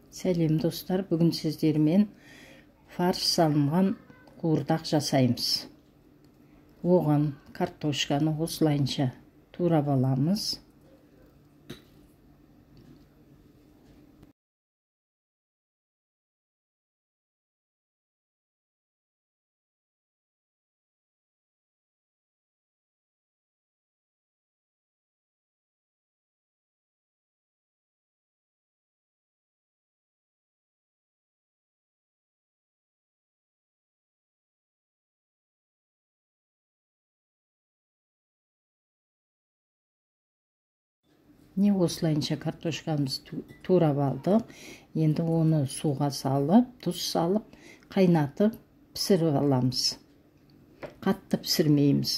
Сәлем достар, бүгін сіздермен фарш салынған қуырдақ жасаймыз. Оған картошканы осылайынша турап аламыз. Не осылайынша картошкамызды турап алдық. Енді оны суға салып, тұз салып, қайнатып пісіріп аламыз. Қатты пісірмейміз.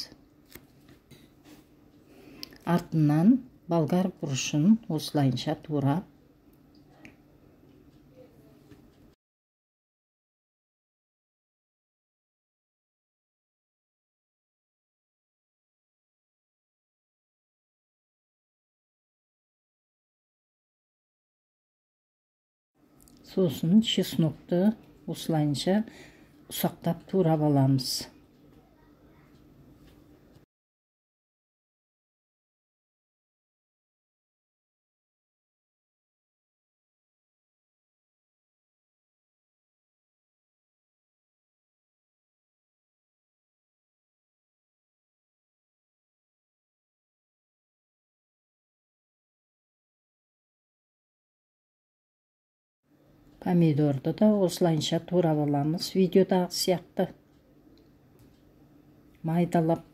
Артынан болгар бұрышын осылайынша турап, сосын чеснокты осылайынша ұсақтап турап аламыз. Помидорды да осылайынша турап аламыз, видеодағы сияқты майдалап.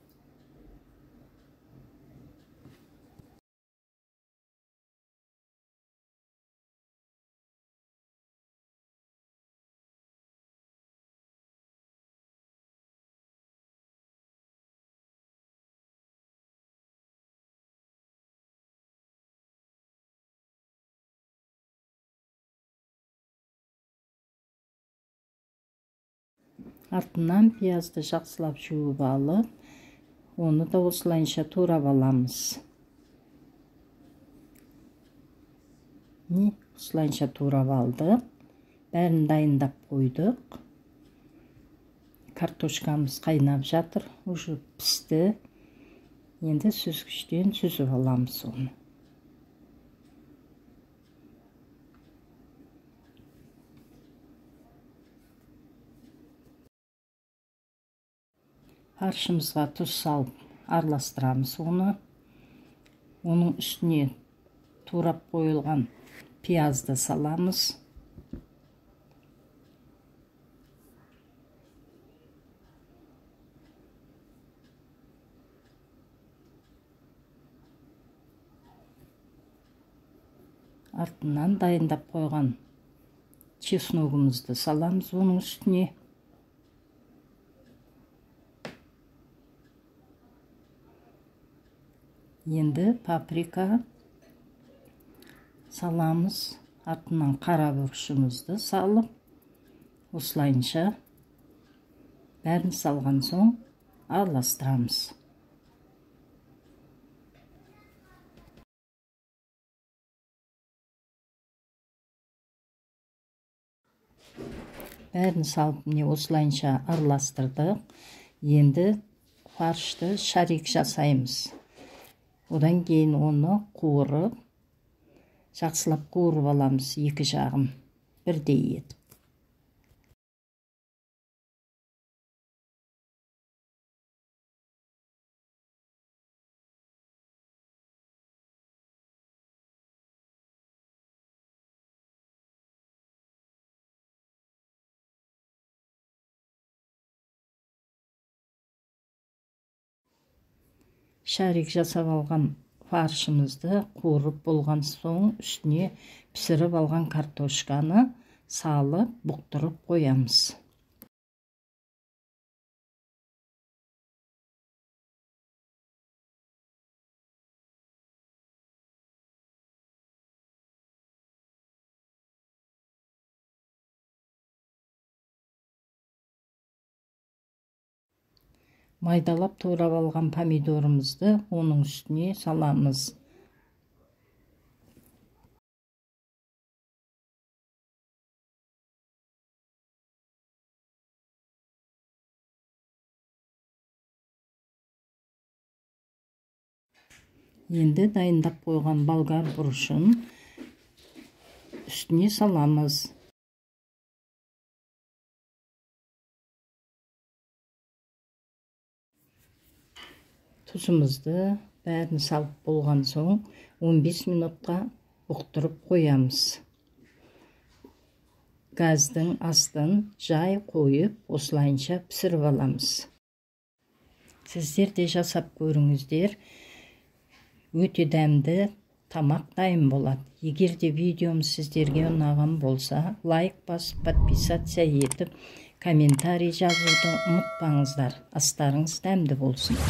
Артынан пиязды жақсылап жуып алып, оны да осылайынша турап аламыз. Не, осылайынша турап алдық. Бәрін дайындап қойдық. Картошкамыз қайнап жатыр, уже пісті. Енді сүзгіштен сүзіп аламыз оны. Фаршымызға тұз салып араластырамыз оны. Оның үстіне турап қойылған пиязды саламыз. Артынан дайындап қойған чесногымызды саламыз оның үстіне. Енді паприка саламыз, артынан қара бұрышымызды салып, осылайынша бәрін салған соң араластырамыз. Бәрін салып, міне осылайынша араластырдық. Енді фаршты шарик жасаймыз. Одан кейін оны қуырып, жақсылап қуырып аламыз екі жағын бірдей етіп. Шарик жасап алған фаршымызды қуырып болған соң үстіне пісіріп алған картошканы салып бұқтырып қоямыз. Майдалап турап алған помидорымызды оның үстіне саламыз. Енді дайындап қойған болгар бұрышын үстіне саламыз. Тұзымызды бәрін салып болған соң 15 минутқа бұқтырып қоямыз. Газдың астын жай қойып, осылайынша пісіріп аламыз. Сіздер де жасап көріңіздер. Өте дәмді тамақ дайын болады. Егер де видеом сіздерге ұнаған болса, лайк басып, подписаться етіп, комментарий жазуды ұмытпаңыздар. Астарыңыз дәмді болсын.